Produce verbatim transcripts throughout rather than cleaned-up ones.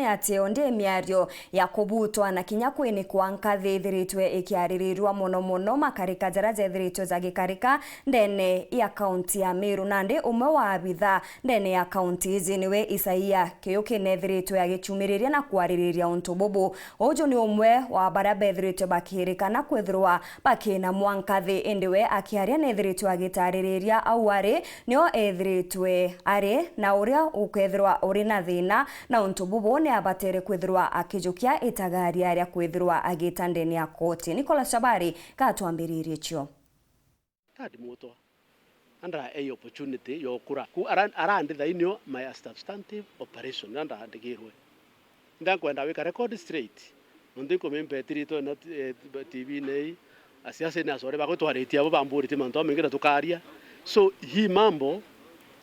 ati yo ndi miario ya kubutwa na kinya kwinikwa nkathi ithiritwe ikiaririrua mono mono makarika jaria jethiritwe jagikarika ndene ya kaunti ya Meru, nandi umwe wa abitha ndene ya kaunti iji niwe Isaia Kiyuki nethiritwe agicumiriria na kwaririria untu bubu. Uju ni umwe wa baria bethiritwe bakiirikana kwithirwa bakinamwa nkathi, indi we akiaria nethiritwe agitaririria au ari nio ethiritwe ari na uria ukethirwa uri na thina na untu bubu ni abatere kwithirwa akijukia itagaria ria kwithirwa agita ndene ya koti. Nicholas Chabari gatwambiririe cio. Tadi mutwa. Andra ei opportunity yokura. Ku ara, arandi thainio my substantive operation. Andra andikirwe. Ndankwenda wika record straight. Nontu nkumimpetiritwe na, eh, T V-ini ii. Asiasi ni asore bagutwaritie abo bamburitie mantu jamaingi na tukaria. So, hii mambo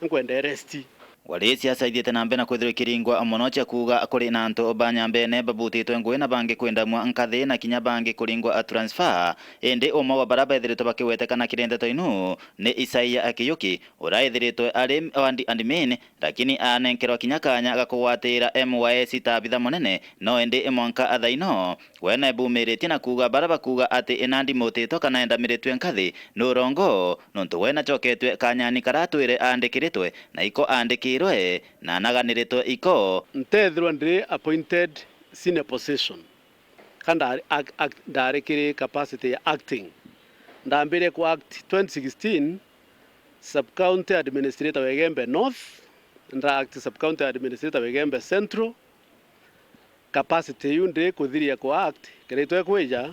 nkwenda iresti. Wari siasa ithiite na mbere na kwithirwa ikiringwa mono cia kuuga kuri na antu ba Nyambene babutitwe ngui na bangi kwindamua nkathi na kinya bangi kuringwa transfer. Indi umwe wa baria bethiritwe bakiwetekana kiri ndeto inu ni Isaia Kiyuki, uria ethiritwe ari andi-, admin, lakini anenkerwa kinya kanya ga kugwatira M Y S ta abitha munene, no indi mwanka athaino, we naebumiritie na kuuga baria bakuuga ati inandimutitwe kana endamiritwe nkathi ni urongo, nontu we nacoketwe kanyani karia atwire aandikiritwe na iko aandikirwe na anaganiritwe iko. Ntethirwa ndiri appointed senior position. Ka nda-, act-, act-, ndari kiri capacity ya acting. Ndambire ku act twenty sixteen, sub-county administrator wa Igembe North, nda act sub-county administrator wa Igembe Central. Capacity iu ndi kuthiria ku act, kiraitwe kwija,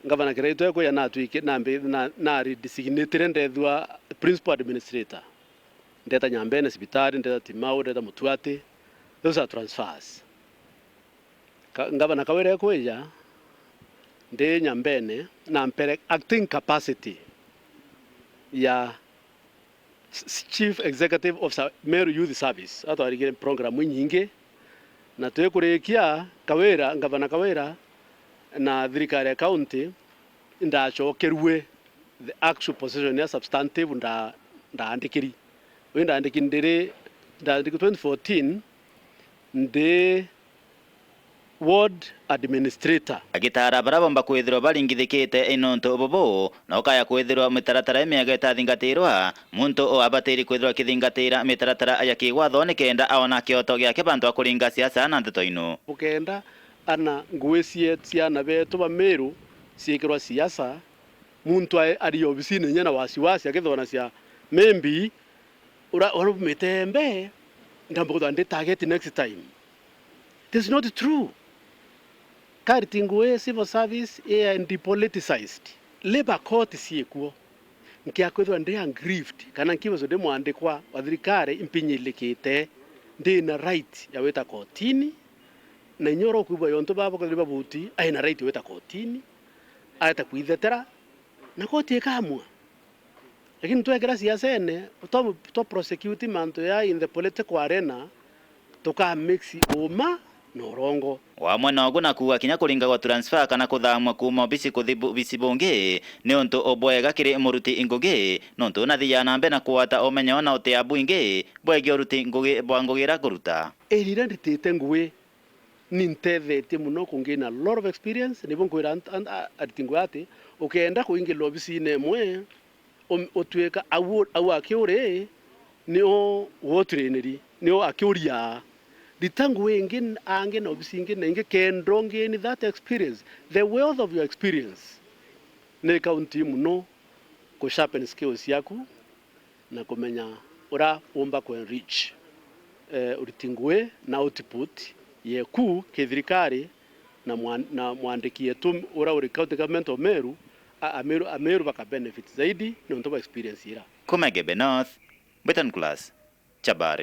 ngavana kiraitwe kwija natwiki-, nambi-, na, na redesignatire ndethua principal administrator. Ndeta Nyambene cibitari, ndeta Timau, ndeta Mutuati. Those are transfers. Ka-, ngavana Kawira ekwija, ndi Nyambene, na mpere acting capacity ya s-, s-, Chief Executive Officer Meru Youth Service. Atwarigire program inyingi, na twikurikia Kawira, ngavana Kawira na thirikari ya county, ndacokerue the actual position ya substantive nda-, ndaandikiri. Uyu ndaandiki ndiri, ndaandiki twenty fourteen, ndi ward administrator. Agitaara baria bomba kwithirwa baringithikite nontu bubu, na ukaya kwithirwa mitaratara imiega itathingatirwa, muntu o abatiri kwithirwa akithingatira mitaratara ya kigwatho nikenda aona kioto giake bantu a kuringa siasa na nteto inu. Bukenda ana ngui cia ciana betu ba Meru ciikirwa siasa, muntu a-, ari obisine inya na wasiwasi akithoonacia maybe ura-, ura umite mbee, ndamba kwithirwa ndi target next time. It is not true. Kariti ngui civil service i depoliticized. Labour court ciikuo. Nkia kwithirwa ndi aggrieved, kana nkiwithirwa ndi mwandikwa wa thirikari impinyilikite, ndi na right ya gwita kotini, na inya uria ukwigua yontu baba kwithirwa babuti, ai na right ya gwita kotini, aeta kwithetera, na koti ikamua. Lakini twekira siasene, twa, twa prosecute mantu ya in the political arena, tuka mix uma na urongo. Wamwe nogu na kuuga kinya kuringa gwa transfer kana kuthamwa kuuma obisi kuthi bu-, obisi bungi ni untu ubwega kiri muruti ngugi, nontu nathiaga na mbere na kugwata umenyo na utia bwingi bwegie uruti ngugi bwa ngugi iria kuruta. Iri iria nditite ngugi, ni ntethetie mono kungain a lot of experience. Nibo nkwira ant-, ant-, a-, ariti ngugi ati, ukenda kuingirira obisine imwe, um-, utuika au, au akiuri, nio woturiniri, nio akiuria. Rita ngugi ingi, angi na obisi ingi na ingi, kenda ungain that experience. The wealth of your experience ni county mono ku sharpen skills ciaku na kumenya uria umba ku enrich, eh, uriti ngugi na output yeku kithirikari na mwan-, na mwandiki yetu uria uri County Government of Meru, a-, Ameru, Ameru baka benefit zaidi niuntu bwa experience ira. Kuma Igembe North, Britain Class, Chabari.